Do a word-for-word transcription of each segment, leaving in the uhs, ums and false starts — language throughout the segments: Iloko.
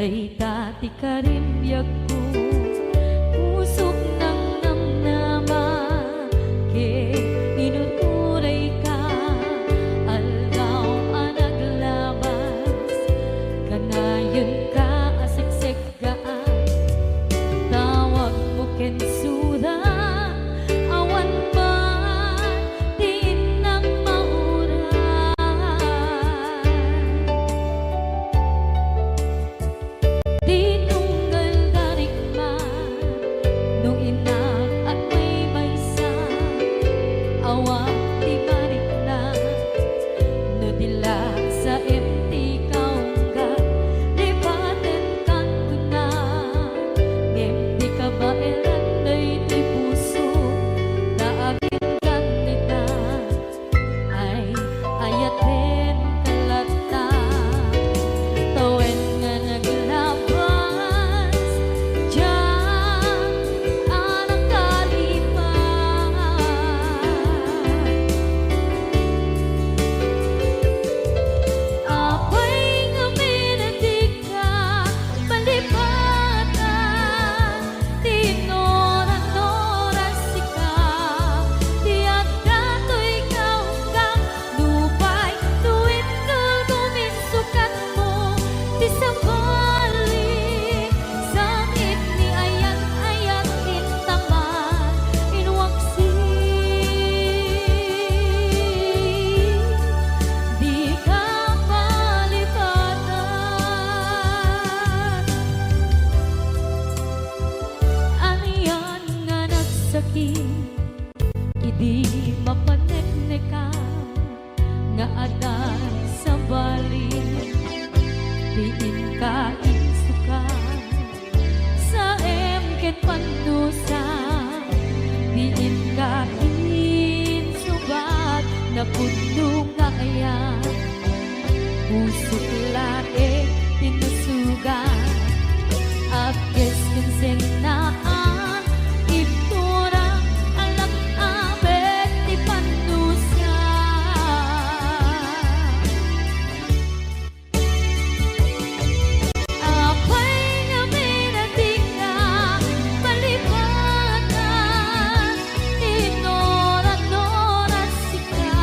Dayta ti karimbiagko, pusok nangnamnama, ket inururayka, aldaw a naglabas, kanayon ka a seksekgaan, tawagmo ken suda, awan man ti innak mauray. Ti tunggal da rikman, no innak agmaymaysa, awan ti marikna, no di la saem ti kaunggan, lipatenkan kuna, ngem di kabaelan daytoy puso, ta aginkan ita. Ay, ayatenka latta, tawen nga naglabas, diak a nakalipat. Apay ngamin a dika malipatan? Ti nuran-nuran sika, ti adda toy kaunggan, nupay no inkulko, insukatmo ti sabali, sangit ni ayat-ayat, intaman, inwaksi, dika malipatan. Anian nga nagsakit idi mapaneknekan nga adda sabali ti inka insukat, saem ken pannusa ti inka insubat, napudno nga ayat. Pusok laeng ti nusugan, agkes ken sennaan, ibtura, alak-abet ti pannusa. Apay ngamin a dika malipatan? Ti nuran-nuran sika,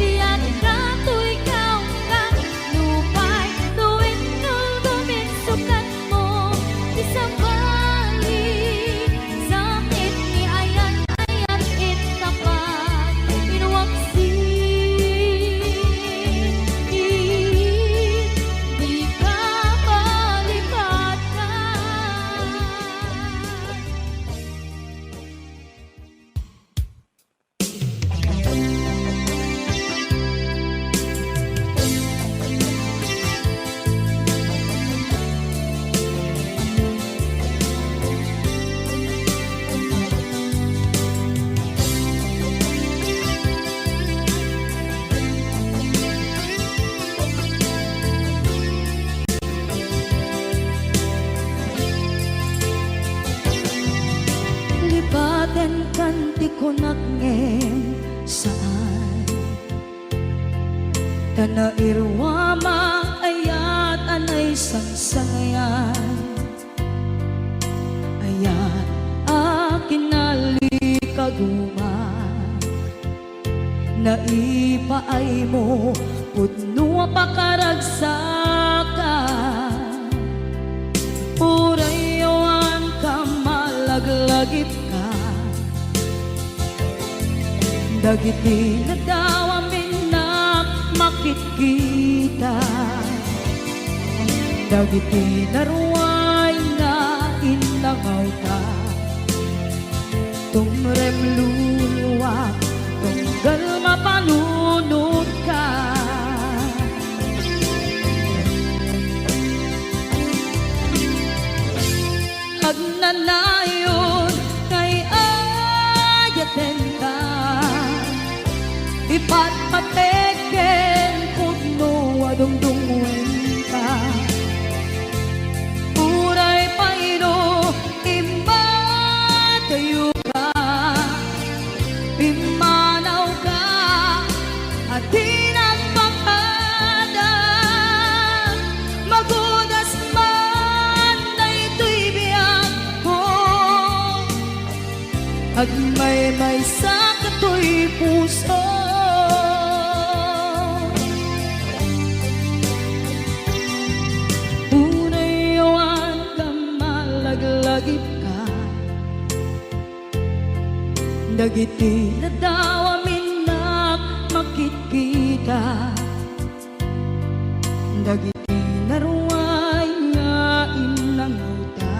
ti adda toy kaunggan, nupay no inkulko, insukatmo ti sabali, sangit ni ayat-ayat, intaman, inwaksi, dika malipatan. Lipatenkan ti kunak ngem saan. Ta nairuam a ayat a naisangsangayan, ayat a kinalikaguma. Naipaaymo pudno a pakaragsakan. Uray awan ka, malaglagitka. Dagiti nadawa, minnak makitkita. Dagiti naruay nga innangawta. Tumrem luluak, tunggal mapanunotka. Agnanayon nga ay-ayatenka, ipatpatek ken pudno a dungdungngoenka. Uray pay no immadayoka, immanawka, a maysa katoy puso. Unay awan ka malaglagipka dagiti ladaw a minnak makitkita. Dagiti naruay nga innanguta,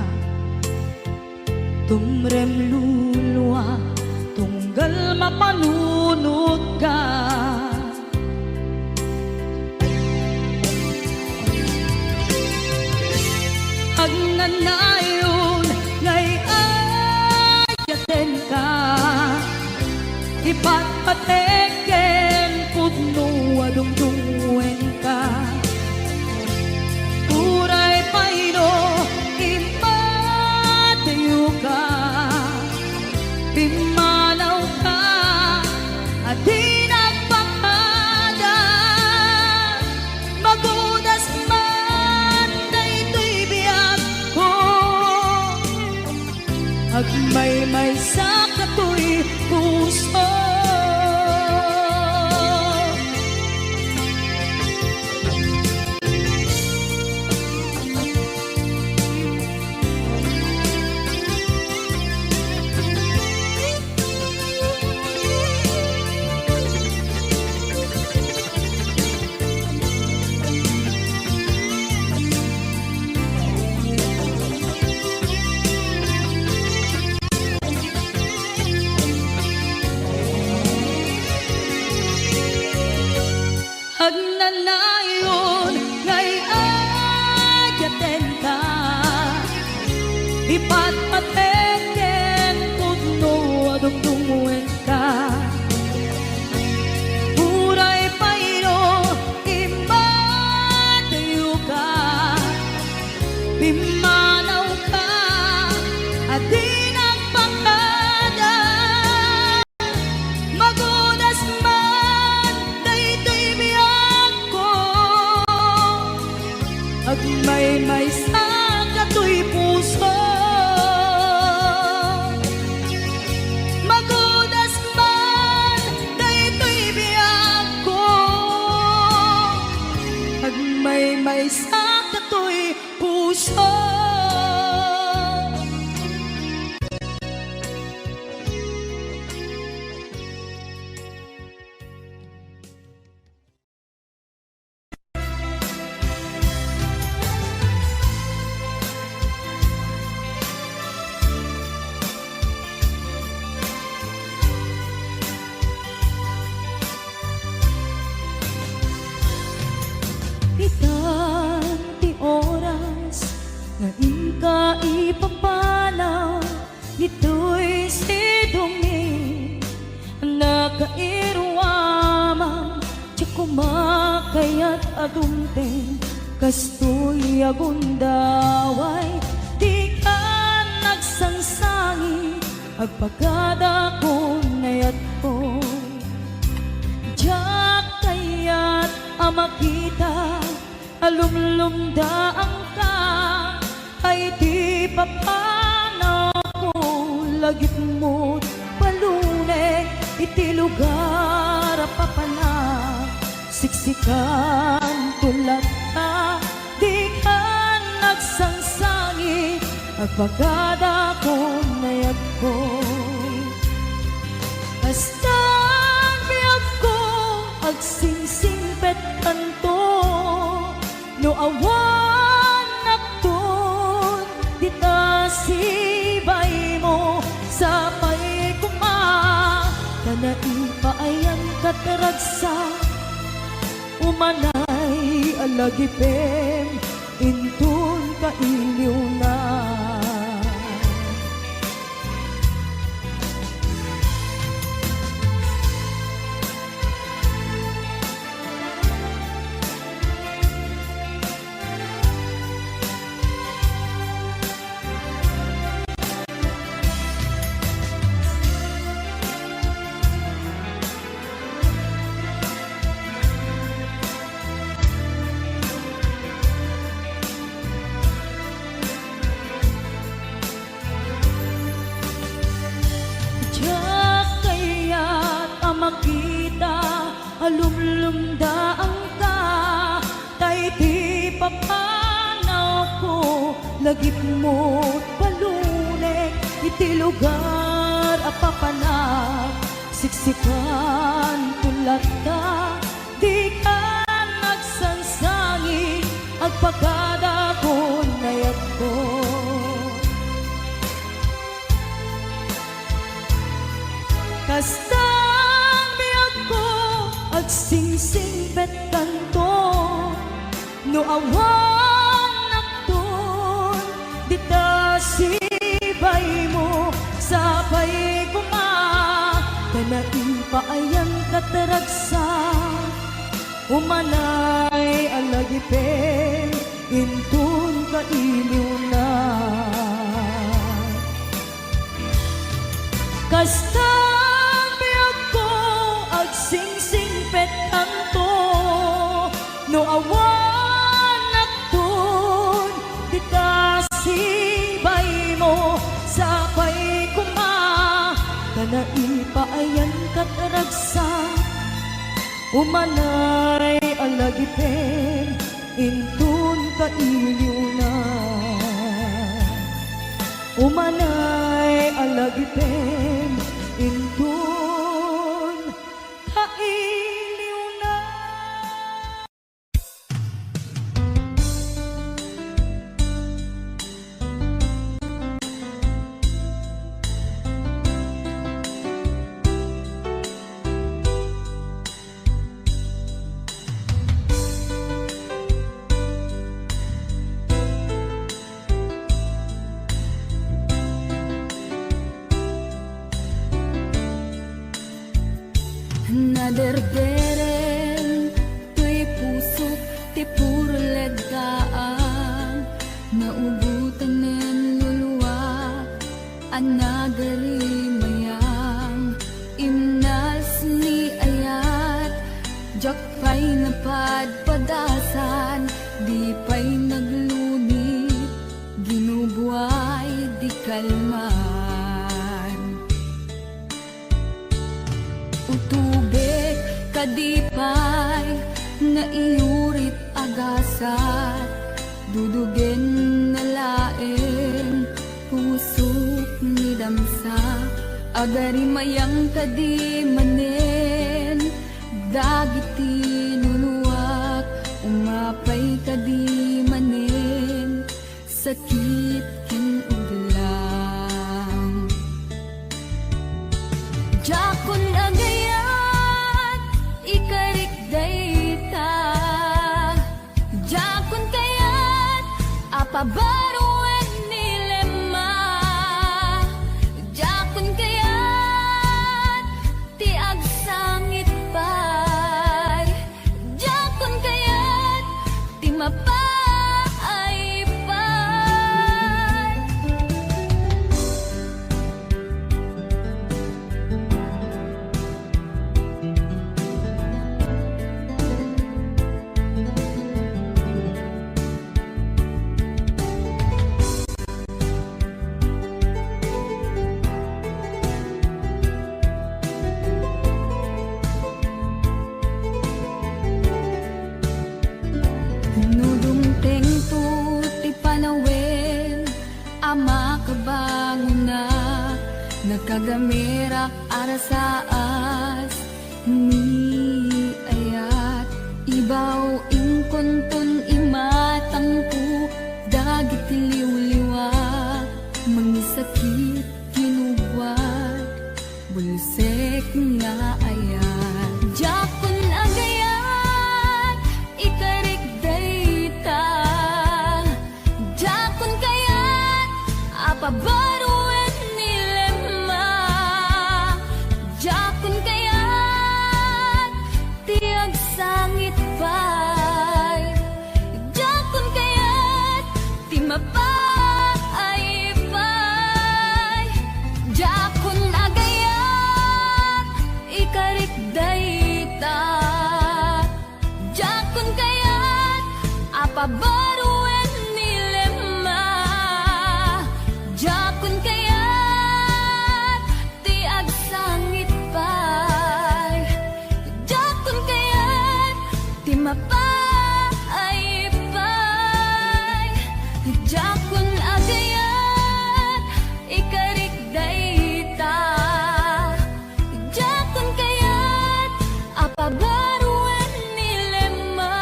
tumrem lulua, tunggal mapanunotka. Agnanayon nga ay-ayatenka. Ipatpatek ken pudno a dungdungngoenka. Uray pay no immadayoka, pimmanawka a di nagpakada. Magudas man daytoy biagko. Agmaymaysa katoy puso. Agnanayon nga ay-ayatenka, ipatpatek ken pudno a dungdungngoenka. Uray pay no immadayoka, pimmanawka a di nagpakada. Magudas man daytoy biagko, agmaymaysa katoy puso. Magudas man daytoy biagko, agmaymaysa katoy puso. Itan ti oras nga inka ipapanaw ditoy sidongngin a nakairuamang, diak koma kayat a dumteng kastoy a gundaway. Dikan agsangsangi, agpagadakon ayatko. Diak kayat a makita a lumlumdaangka, ay ti papanawko, lagipmo't balune iti lugar a papanak. Siksikanto latta, dikan agsangsangi, agpagadakon ayatko. Kasta biagko, agsingsingpetkanto, no awanakton dita sibaymo. Sapay koma ta naipaayankat, ragsak, umanay a lagipem inton kailiwna. Lumlumdaangka, ta iti papanawko, lagipmo't balunek iti lugar a papanak. Siksikanton latta, dikan agsangsangit, agpagadakon ayatko. Kasta biagko, agsingsingpetkanto, no awan nakton, dita sibaymo, sapay koma, ta naipaayan ket ragsak. Umanay a lagipen inton kailiwna. Kasta biagko, agsingsingpetkanto, no awan nakton, dita sibaymo, sapay koma, ta naipaayan ket ragsak. Umanay a lagipen inton kailiwna. Umanay a lagipen inton kailiwna. Naderdereng toy pusok ti puro leggaam, naugotanen luluak a nagarimayam. Imnas ni ayat, diak pay napadpadasan, di pay naglunit, ginubuay di kalman. Utubek kadi pay nga iyurit a gasat, dudugen na laeng pusok ni damsa. Agarimayam kadi manen dagiti luluak, umapay kadi manen sakit ken ublang. Diakon agayat, ikarik dayta. Diakon kayat a pabaruen ni Lema. Diakon kayat ti agsangit pay. Diakon kayat ti mapaaypay. No dumtengto ti panawen a makabangonak, nakagamerak a rasaas ni ayat. Ibaw inkonton imatangko dagiti liwliwa, mangisakit kinugwat, bulsek nga ayat. Diakon agayat, ikarik dayta. Diakon kayat a pabaruen ni Lema. Diakon kayat ti agsangit pay. Diakon kayat ti mapaaypay. Diakon agayat, ikarik dayta. Diakon kayat a pabaruen ni Lema. Diakon kayat ti agsangit pay. Diakon kayat Papaaypay, diakon agayat, ikarik dayta. Diakon kayat a pabaroen ni Lema.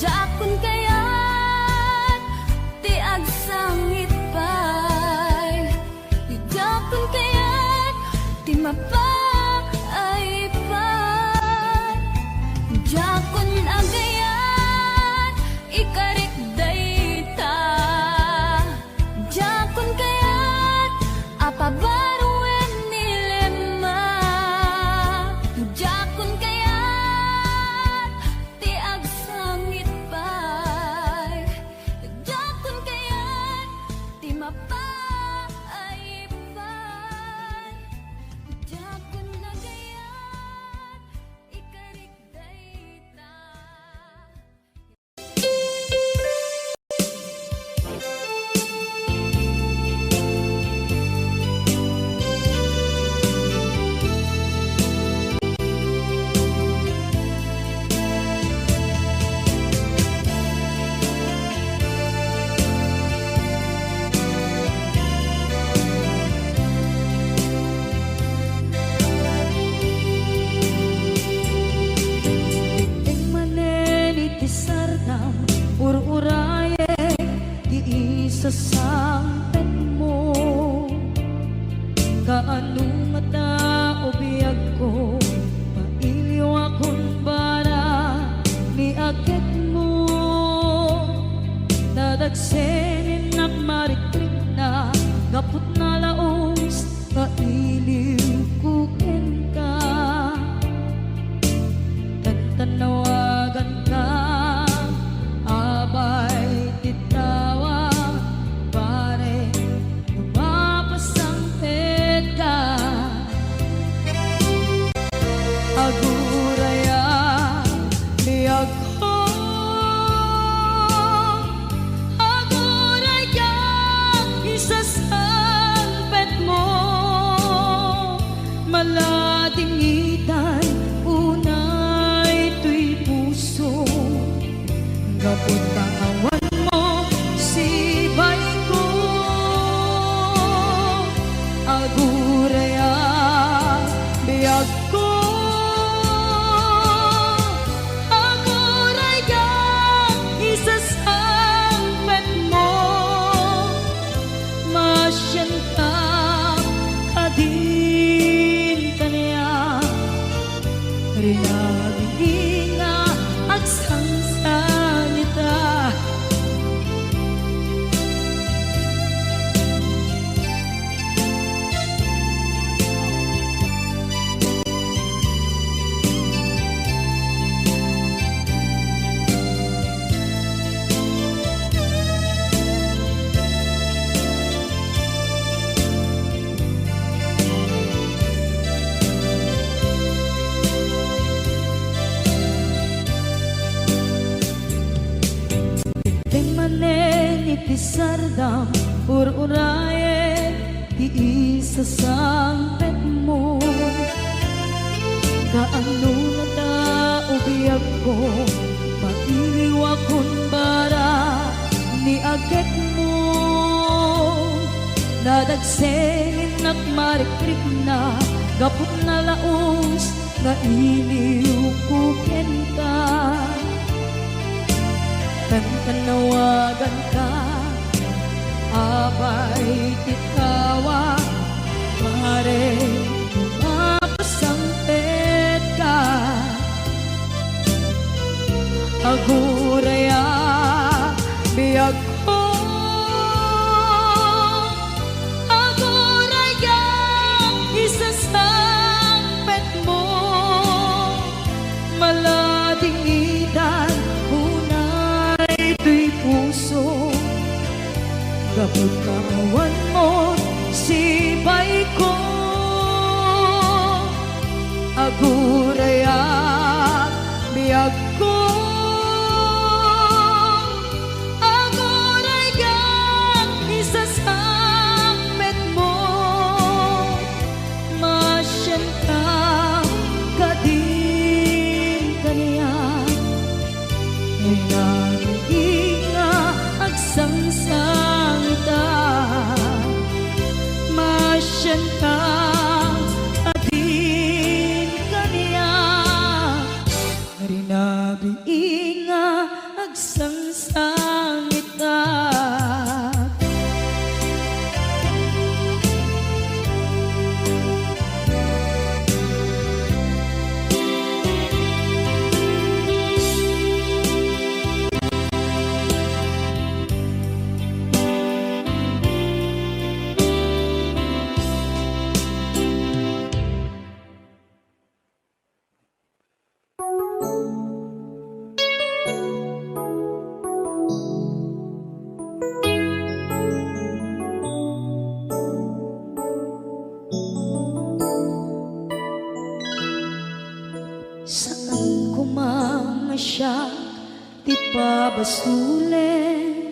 Diakon kayat ti agsangit pay. Diakon kayat ti mapaaypay. Diakon agayat, ikarik dayta. Diakon kayat a pabaroen ni Lema. Diakon kayat ti agsangit pay. Diakon kayat ti mapaaypay. Diakon agayat, ikarik dayta. Dikdek manen iti sardam, ur-urayek ti isasangpetmo. Kaano ngata, o biagko, mailiwakon bara ni aketmo. Nadagsen innak marikrikna, gapu ta nalaus nga iliwko kenka. Tantannawaganka, abay ti tawa, pare, mapasangpetka. Aguraya, biagko, aguraya, isasangpetmo. Maladingitan unay toy puso, gapu ta awanmo sibayko. Aguraya, biagko, aguraya, isasangpetmo. Masianka kadin kaniak, rinabingi nga agsangsangita. Dikdek manen iti sardam, ur-urayek ti isasangpetmo. Kaano ngata, o biagko, mailiwakon bara ni aketmo. Nadagsen innak marikrikna, gapu ta nalaus nga iliwko kenka. Tantannawaganka, abay ti tawa, pare, mapasangpetka. Aguraya, biagko, aguraya, isasangpetmo. Maladingitan unay toy puso, gapu ta awanmo sibayko. Aguraya, biagko, aguraya, Rinabii nga agsangsangitak, maasianka a din kaniak. Rinabii nga agsangsangitak. Saan koma nga siak ti pabasolen.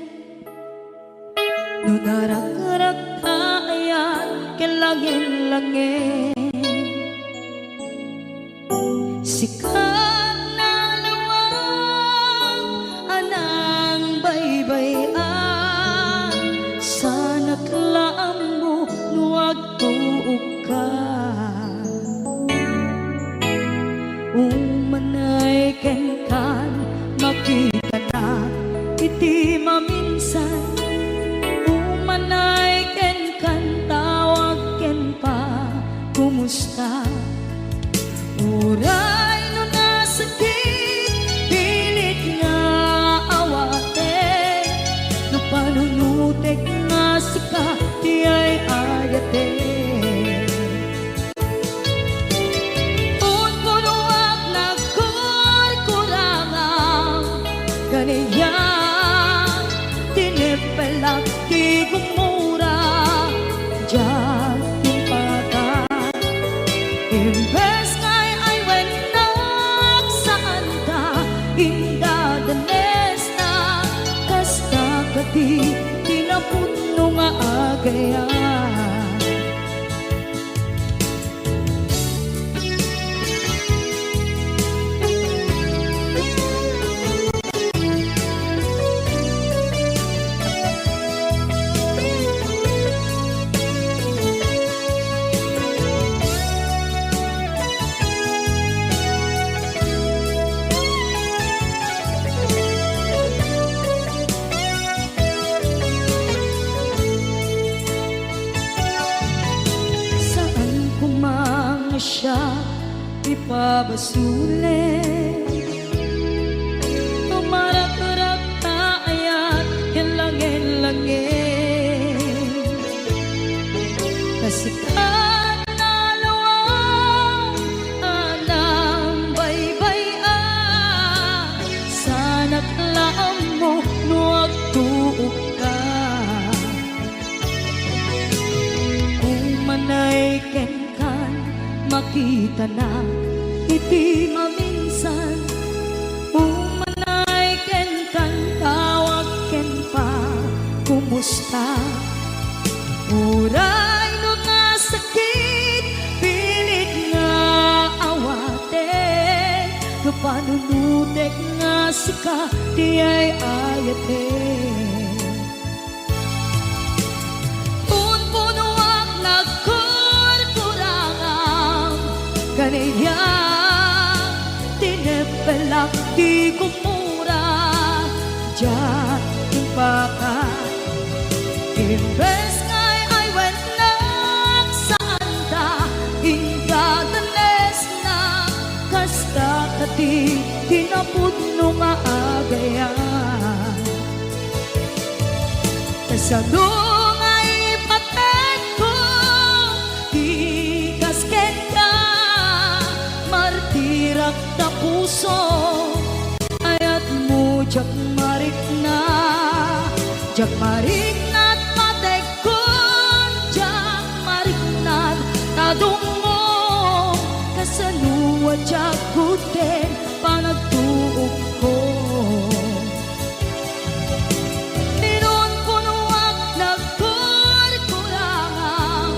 No narakrak ta ayan ken langin-langin, sika nalawag a nangbaybay-an, sanak la ammo no agtuokka. Umanay kenkan, makitanak iti maminsan. Umanay kenkan, tawag ken pa, kumusta? Uray no nasakit, pilit nga awatek. No panunotek nga sika ti ay-ayatek. Unpunoak nagkurkurangam, kaniak tineppelak ti gumura, diak impaka. Imbes nga ay-aywennak, saanta indadanesna, kasta kadi ti napudno nga agayam. Saan koma nga siak ti pabasolen. No marakrak ta ayan ken langin-langin, ta sika nalawag a nangbaybay-an, sanak la ammo no agtuokka. Umanay kenkan, makitanak iti maminsan. Umanay kenkan, tawag ken pa, kumusta? Uray no nasakit, pilit nga awatek. No panunotek nga sika ti ay-ayatek. Unpunoak nagkurkurangam, kaniak tineppelak ti gumura, diak impaka. Imbes nga ay-aywennak, saanta indadanesna, kasta kadi ti napudno nga agayam. Kasano nga ipatekko ti kas kenka, martirak ta puso, ayatmo diak marikna, diak marikna ta patekkon, diak marikna ta dummo, kasano a diak kudten panagtuokko. Inunpunoak nagkurkurangam,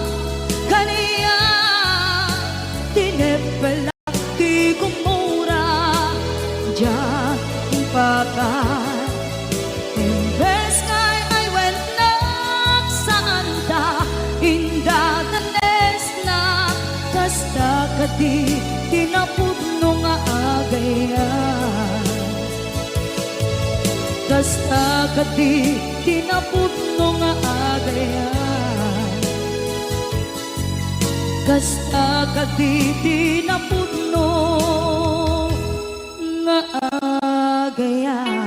kaniak tineppelak ti gumura, diak Pakan, imbes nga ay-aywetnak, saanda, indadanesnak, kasta kadi ti napudno nga agayat. Kasta kadi ti napudno nga agayat. Kasta kadi ti napudno nga agayat.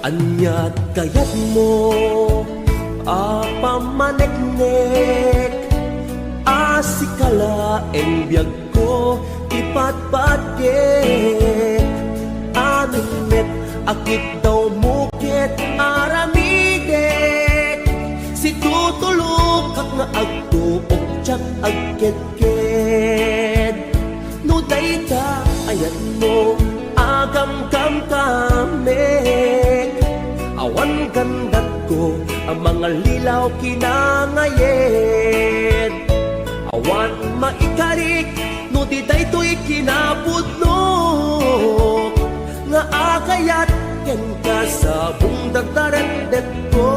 Ania ti kayatmo a pammaneknek a sika laeng biagko ti patpatgek? Amin met a kitdawmo ket aramidek. Situtulokak nga agtuok diak agkedked. No dayta ayatmo a gamgamgamek, awan gandatko a mangallilaw kinangayed. Awan maikarik no di daytoy kinapudnok nga agayat kenka, sabong dardarendetko.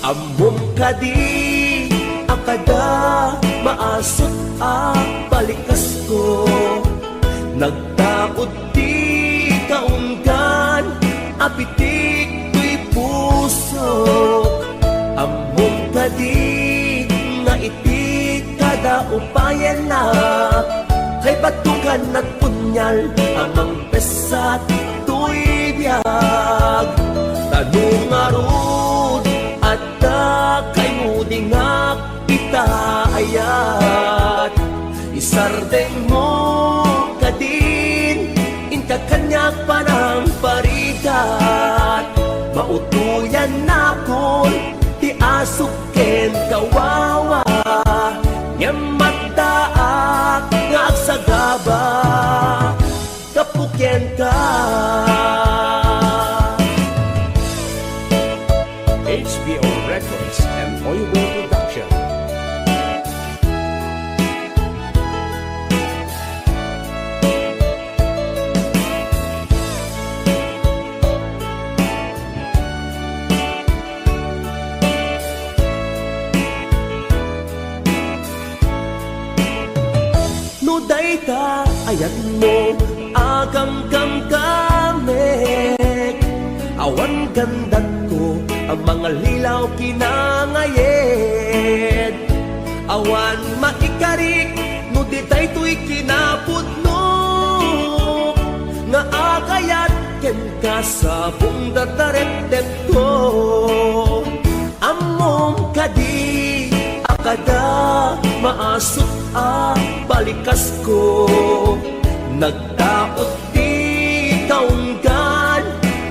Ammom kadi a kada maasut a balikasko, nagtaud ti kaunggan a pitik toy pusok? Ammom kadi nga iti kada upayennak, kay batugan nagpunial a mangpessat toy biag? Ta no ngarud, adda kaymo dingak ita ayat, isardengmo kadin, inka kaniak panangparigat. Mautoyannakon ti asuk ken kawawa, ngem addaak nga agsagaba gapu kenka. H B O Records and Oiway Production. No dayta ayatmo a gamgamgamek, awan gandatko a mangallilaw kinangayed. Awan maikarik no di daytoy kinapudno nga agayat kenka, sabong dardarepdepko. Ammom kadi a kada maasut a balikasko, nagtaud ti kaunggan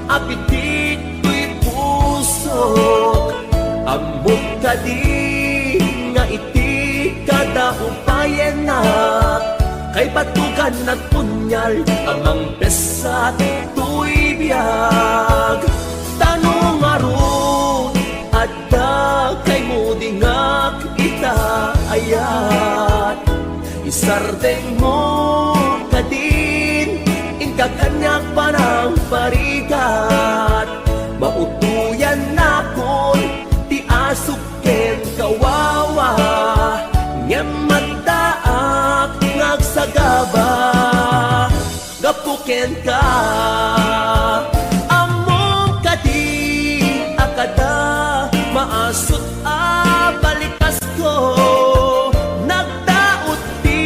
a pitik toy pusok? Ammom kadi nga iti kada upayennak, kay batugan nagpunial a mangpessat toy biag? Ta no ngarud, adda kaymo dingak ita ayat, isardengmo kadin, inka kaniak panangparigat. Mautoyannakon ti asuk ken kawawa, ngem addaak nga agsagaba gapu kenka. Ammom kadi a kada maasut a balikasko, nagtaud ti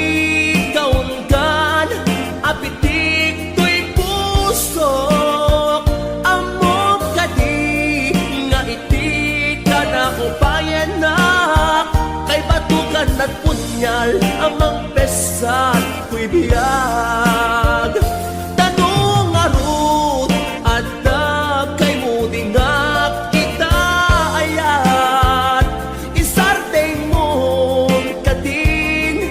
kaunggan a pitik toy pusok? Ammom kadi nga iti kada upayennak, kay batugan nagpunial a mangpessat toy biag? Ta no ngarud, adda kaymo dingak ita ayat, isardengmon kadin,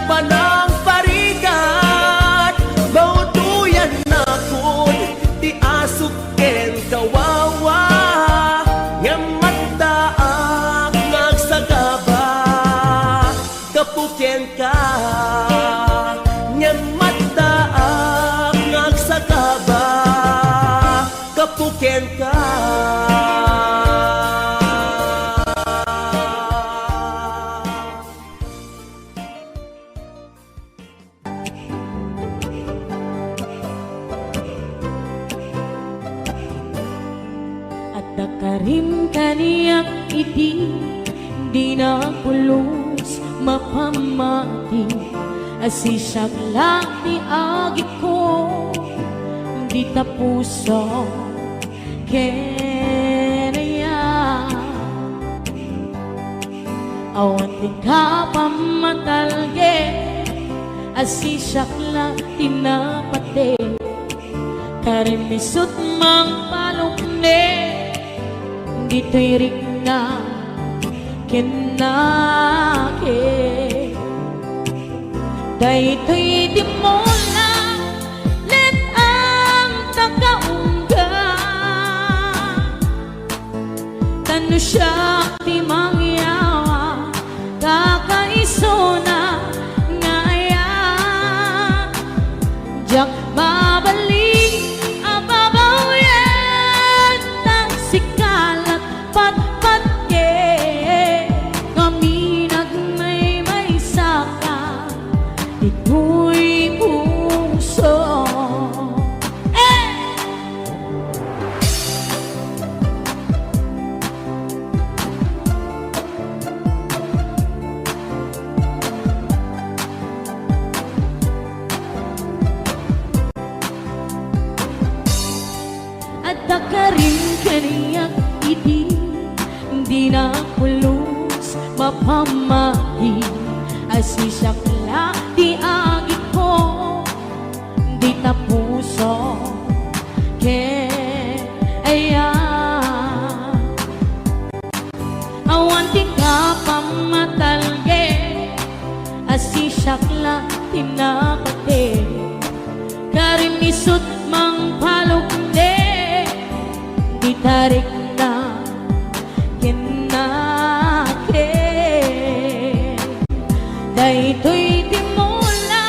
Panangparigat, mautoyannakon ti asuk ken kawawa, ngem addaak nga agsagaba gapu kenka, ngem addaak nga agsagaba gapu kenka. Adda karim kaniak iti dina pulos mapammati, a siak la ti agikko, dita puso ken aya. Awan ti kapamatalge, a siak la ti napate. Karim isut mangpalukne, ditoy rikna ken nake. Daytoy ti mula, let-ang ta kaungga. Tano siak ti mangyawa, kakaisuna nga aya. Diak mabalin a babawian, ta sika la ti patpatge, ngamin agmaymaysaka ditoy puso. Eh! Adda karim kaniak iti dina pulos mapammati, a siak la ti agikko, dita puso ken aya. Awan ti kapamatalge, a siak la ti napate. Karim isut mangpalukne, dita rikna ken nake. Daytoy ti mula,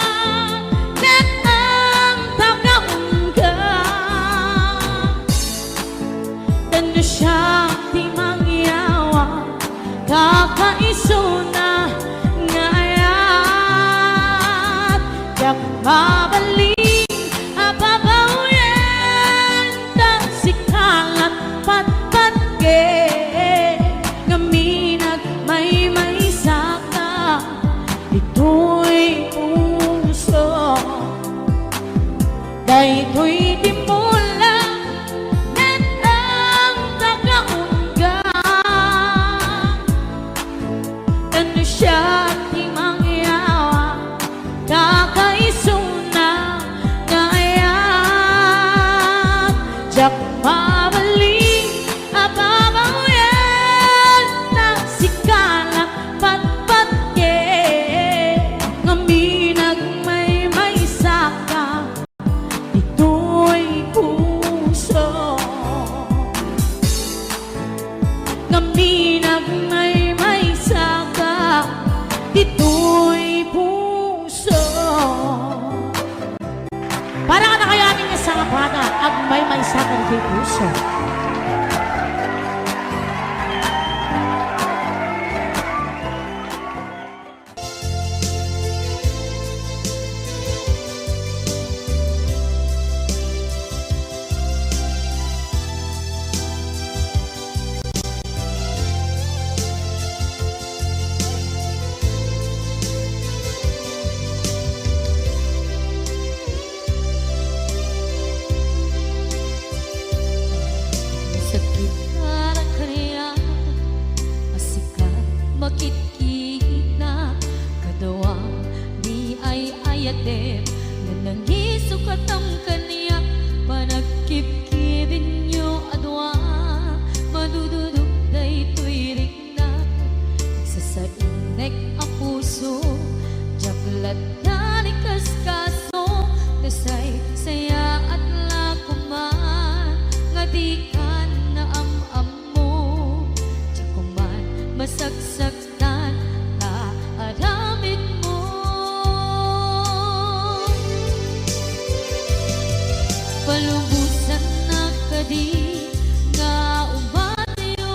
let-ang ta kaungga. Tano siak ti mangyawa, kakaisuna nga aya. Diak mabalin a babawian, ta sika la ti patpatge, ngamin agmaymaysaka ditoy puso. Daytoy ti mula, let-ang ta kaungga. Tano siak ti mangyawa, kakaisuna nga aya. Diak mabalin a babawian, ta sika la ti patpatge, ngamin agmaymaysaka ditoy puso. Ngamin agmaymaysaka ditoy puso. Para kadakayo amin nga sabada, agmaymaysaka ditoy puso. Sakit a kaniak a sika makitkitna, kadua di ay-ayatem, nanangiso katam kaniak, panagkibkibinyo a dua, madududuk daytoy rikna. Sasainnek a puso, diak la Nalikaskaso, nasaysayaat la koman, nga dikan naam-ammo, diak koman masaksaktan ta aramidmo. Palubosannak kadi nga umatiyo,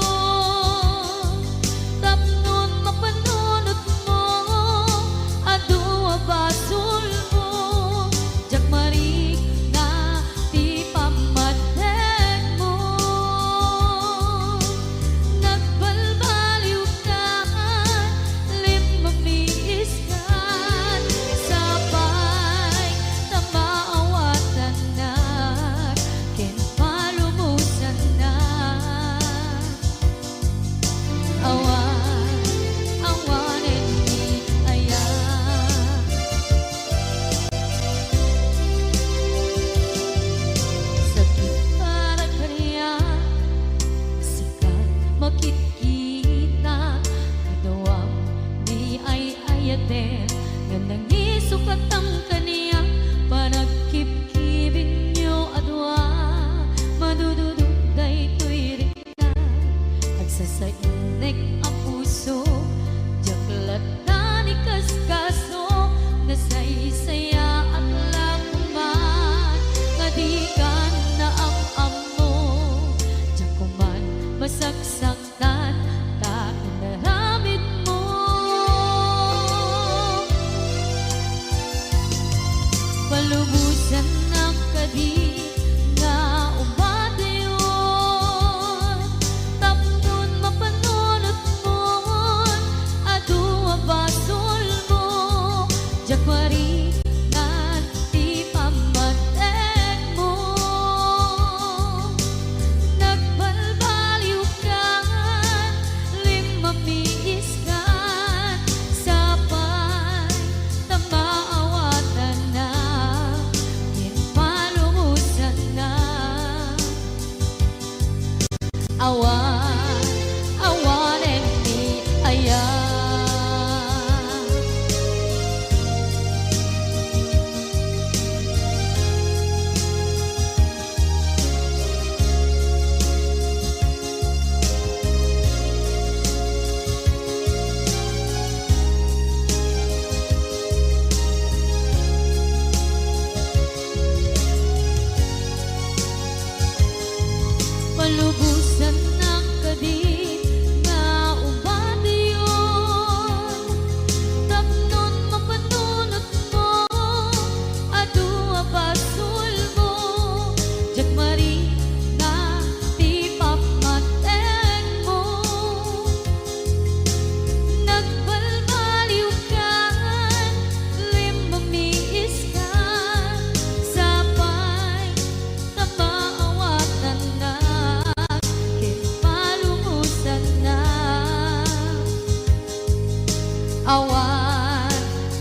tapnon mapanunotmo, adu a basolmo, diak marikna ti pammategmo. Nagbalbaliwkan, limmamiiskan, sapay ta maawatannak ken palubosannak. Awan, awanen ni aya. Sakit para kaniak, sikan makitkita, kaduam ni ay-ayaten, nga nangisukatang kaniak, panagkibkibinyo a dua, madududo daytoy Agsasainek a puso, diak latta ni kaskaso, nasaysayaat la koman, nga dikan naam-ammo, diak koman masaksaktan ta inaramidmo. Palubosannak kadi nga umatiyon, tapnon mapanunotmon, adu a basolmo, diak marikna ti pammategmo. Nagbalbaliwkan, limmamiiskan, sapay ta maawatannak ken palubosannak. Awan, awanen ni aya. Palubosannak kadi nga umatiyon, tapnon mapanunotmo, adu a basolmo, diak marikna ti pammategmo. Nagbalbaliwkan, limmamiiskan, sapay ta maawatannak ken palubosannak. Awan,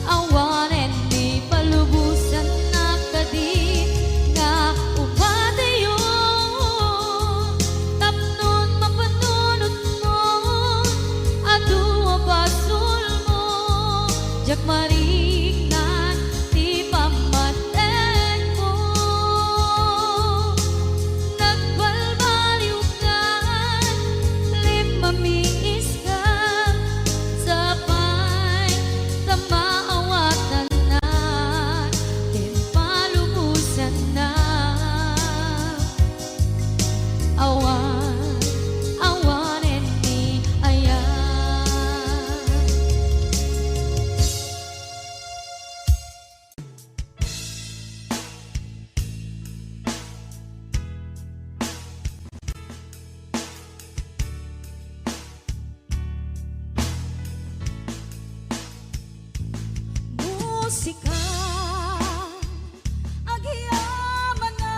awanen ni palubosannak kadi nga umatiyon, tapnon mapanunotmon, adu a basolmo, diak mariknan ti pammategmo. Nagbalbaliwkan, limmamiiskan, sapay ta maawatannak ken palubosannak. Awan, awanen ni aya. Musika, agyamanak,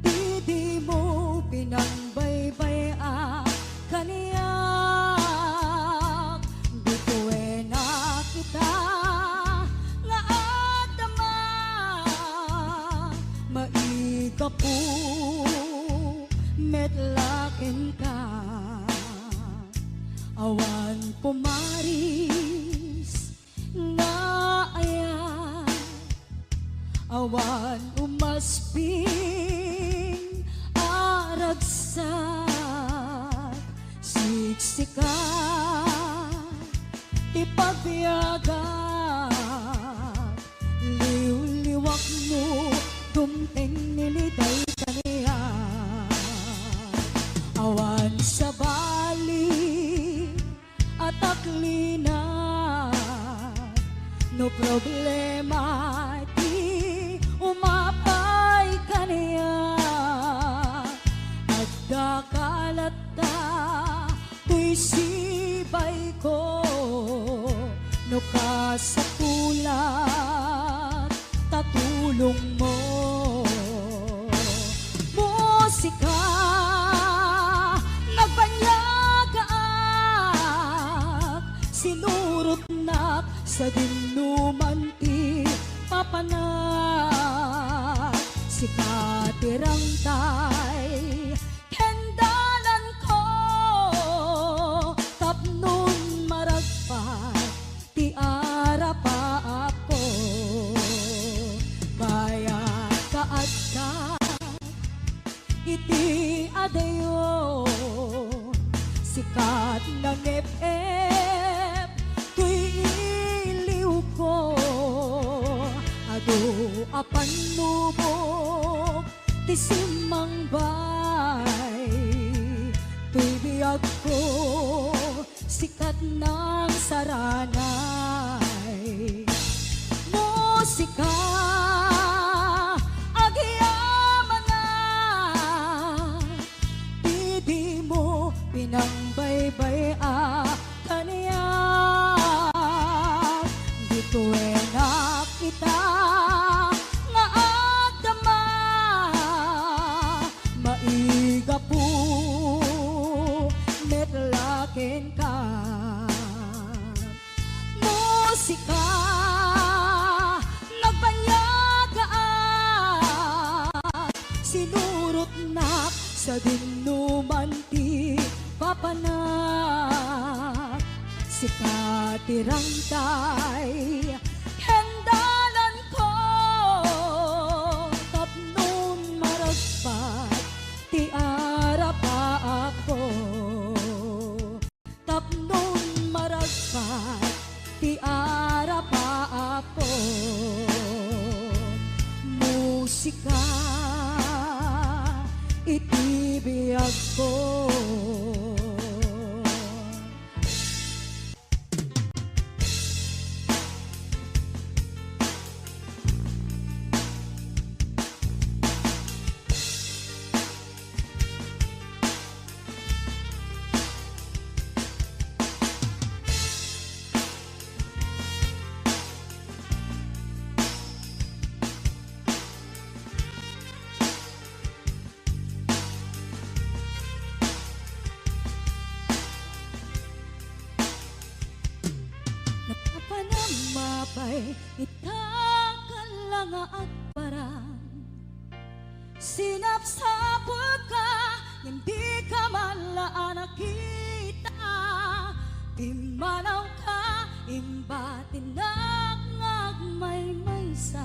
ti dimo pinangbaybay-a kaniak. Bituen a kita nga agdama, maigapu met la kenka. Awan pumaris Awan umasping a ragsak, siksika ti pagbiagak, liwliwakmo, dumteng ni Liday kaniak. Awan sabali a taklinak, no problema ti umapay kaniak. Adda ka latta toy sibayko, no kasapulan ta tulongmo. Musika, nagbaniagaak, sinurotnak, sadinoman ti papanak. Sika ti rangtay ken dalanko, tapnon maragpat ti arapaapko. Bayat ka adda iti adayo, sikat nangep-ep toy iliwko. Adu a pannubok ti simmangbay toy biagko, sikat nang saranay. Musika, agyamanak, ti dimo pinangbaybay-a kaniak. Ditoenak ita nga agdama, maigapu met la kenka. Musika, nagbaniagaak, sinurotnak, sadinoman ti papanak. Sika ti rangtay ken dalanko, tapnon maragpat ti arapaapko. Tapnon maragpat ti arapaapko. Musika iti biagko. Napapanam mapay ita kalla nga agparang. Sinapsapulka, ngem dika man la a nakita. Pimmanawka, imbatinak nga agmaymaysa.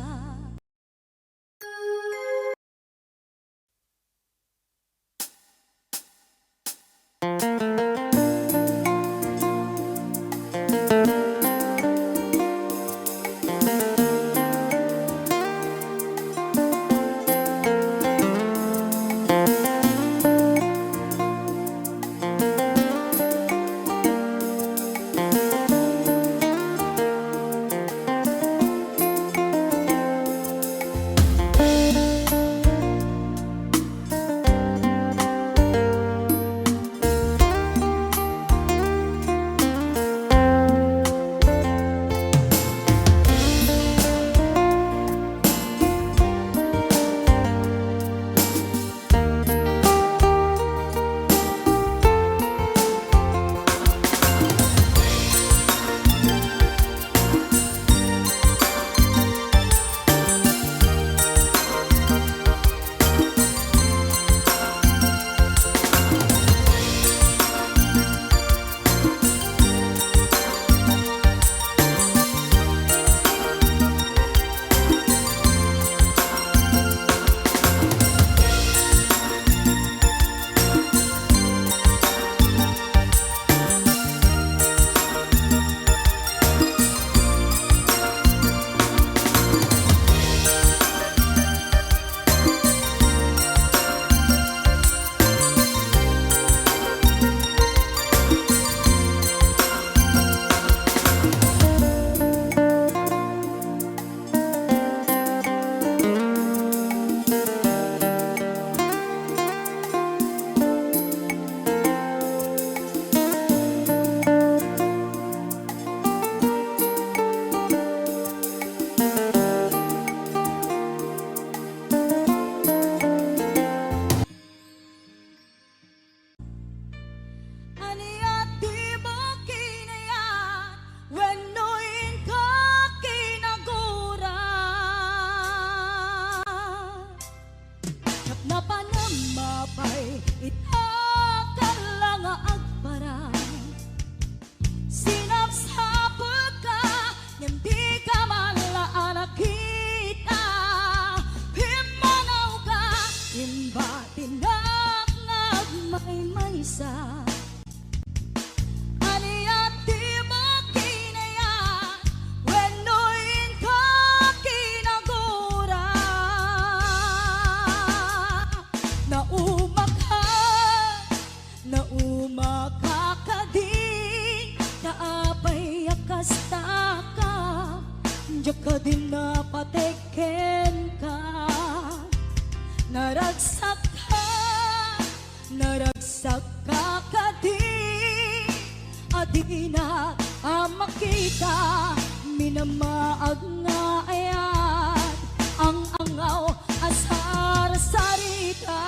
Kita, minamaag nga ayat, ang-angaw a sarsarita.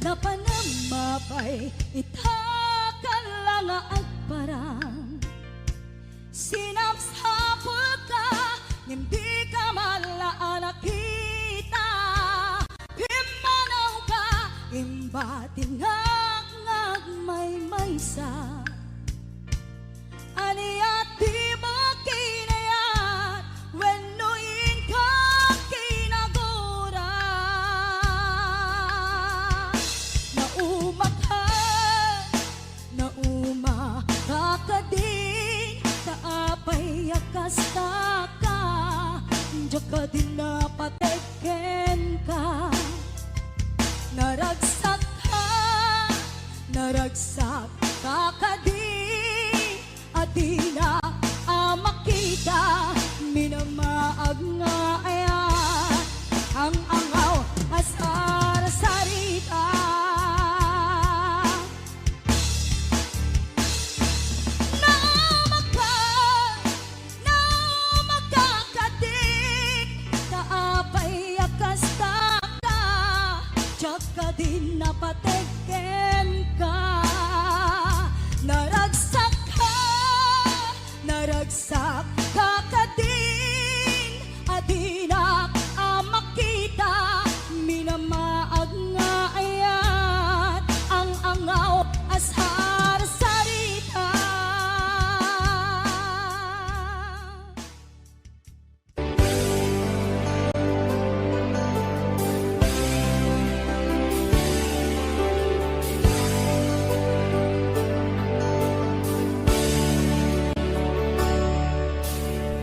Napanam mapay ita kalla nga agparang. Sinapsapulka, ngem dika man la a nakita. Pimmanawka, imbatinak nga agmaymaysa. Ania ti makinayat wenno inka kinagura? Naumakan, naumakan kadin, ta apay a kasta ka, diak kadin napateg kenka. Naragsakka, naragsakka kadin, a dinak a makita, minamaag nga ayat, ang-angaw a sarsarita. Naumakan, naumakan kadin, ta apay a kasta ka, diak kadin napateg kenka. Naragsakka, naragsakka kadin, a dinak a makita, minamaag nga ayat, ang-angaw a sarsarita.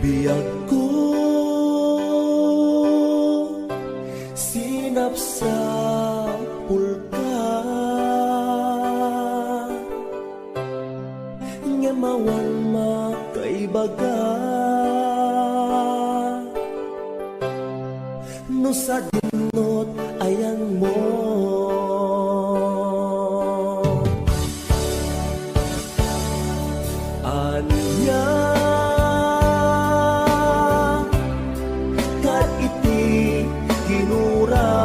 Biagko, sinapsapulka, ngem awan makaibaga no sadinot ayanmo. Ania ket iti ginuram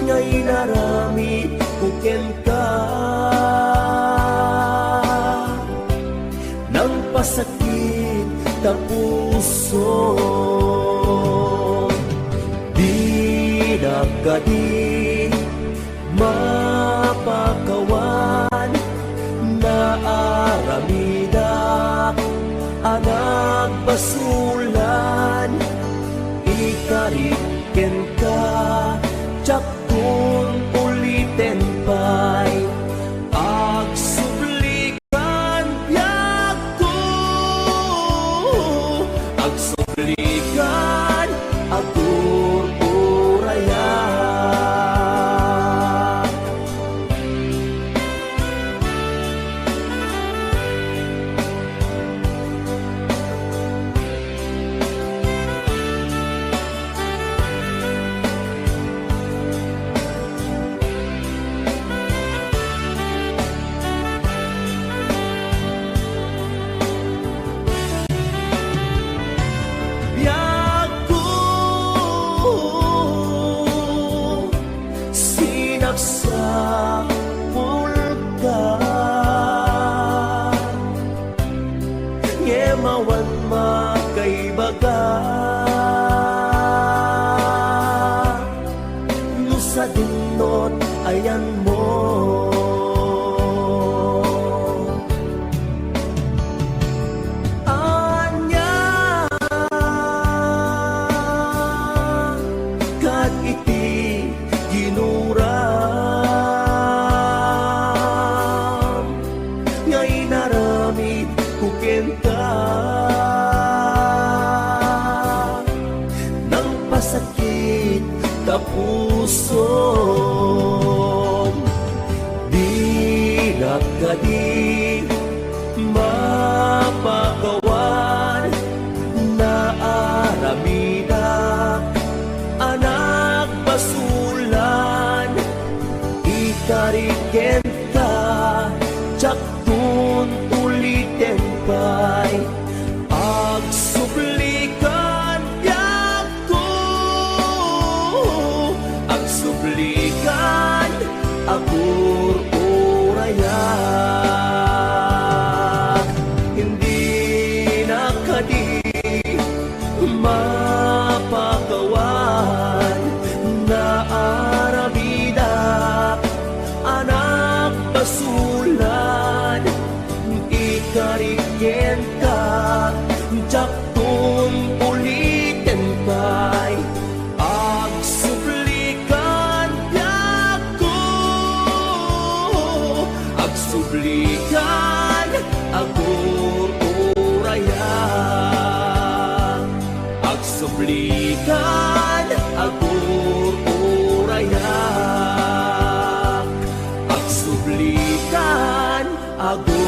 nga inaramidko kenka, nangpasakit ta puso. Dinak kadi mapakawan, naaramidak a nagbasulan, ikarik kenka, diakon uliten pay. Agsubli kan biagko, agsubli kan agur-urayak. Biagko, sinapsapulka, ngem awan makaibaga no sadinot ayanmo. Ania ket iti ginuram nga inaramidko kenka, nangpasakit ta pusom. Dinak kadi mapakawan, naaramidak a nagbasula, Kariken ka, diakon uliten pay. Agsublikan, diakon. Agsublikan, agur-urayak. Hindi na kadi mapakawan, naarabidak, anak, basulan, ikariken ka, diakon uliten pay. Agsublikan, diakon. Agsublikan, agur-urayak. Agsublikan, agur-urayak. Agsublikan, agur-urayak.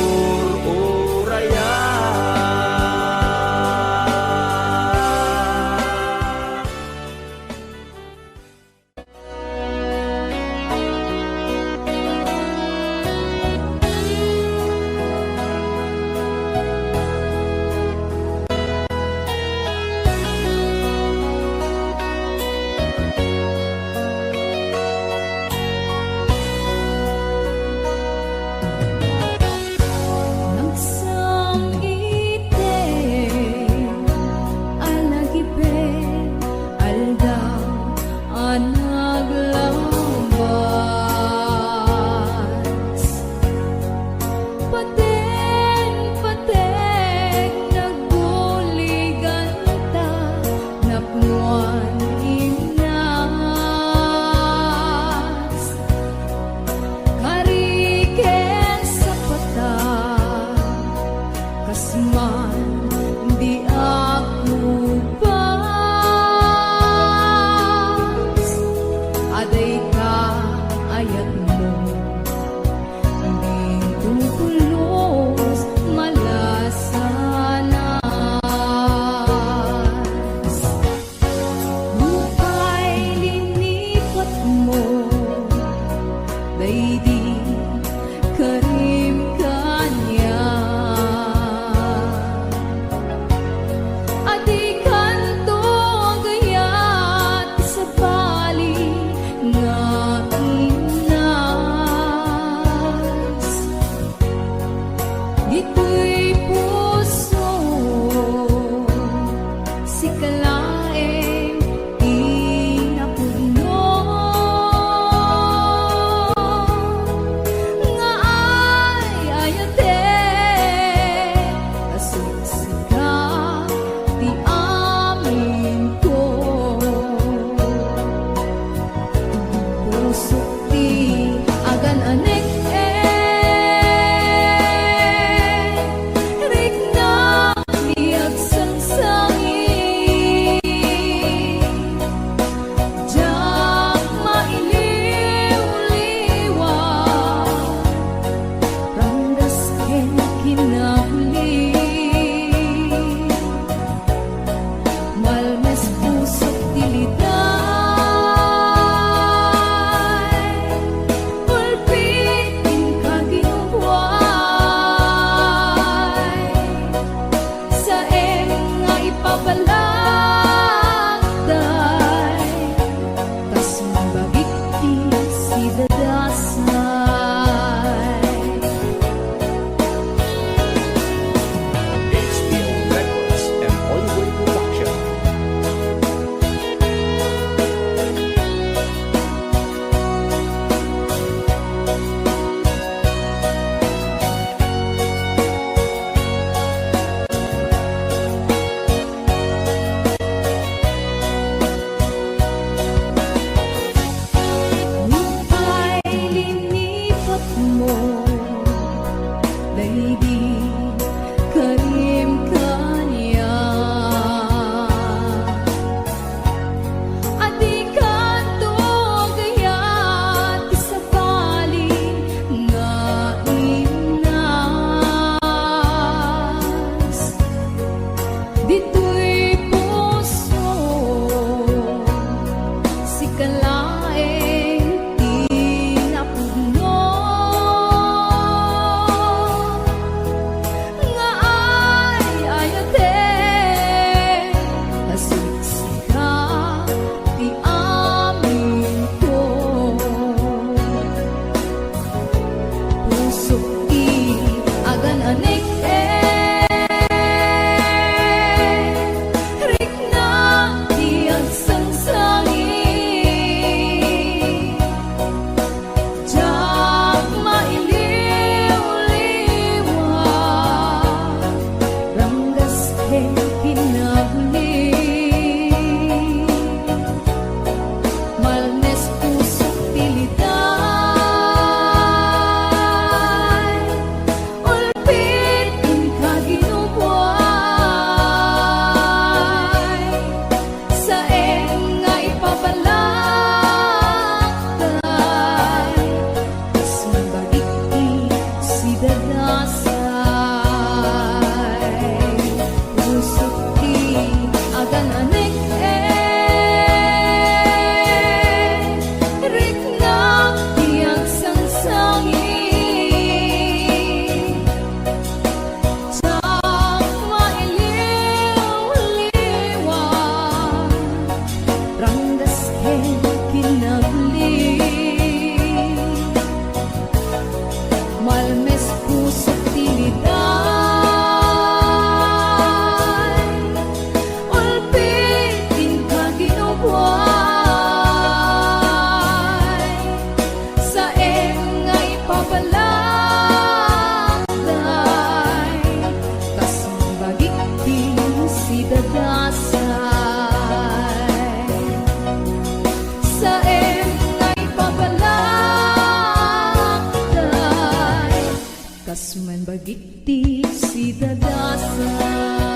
Suman bagik ti sidadasa.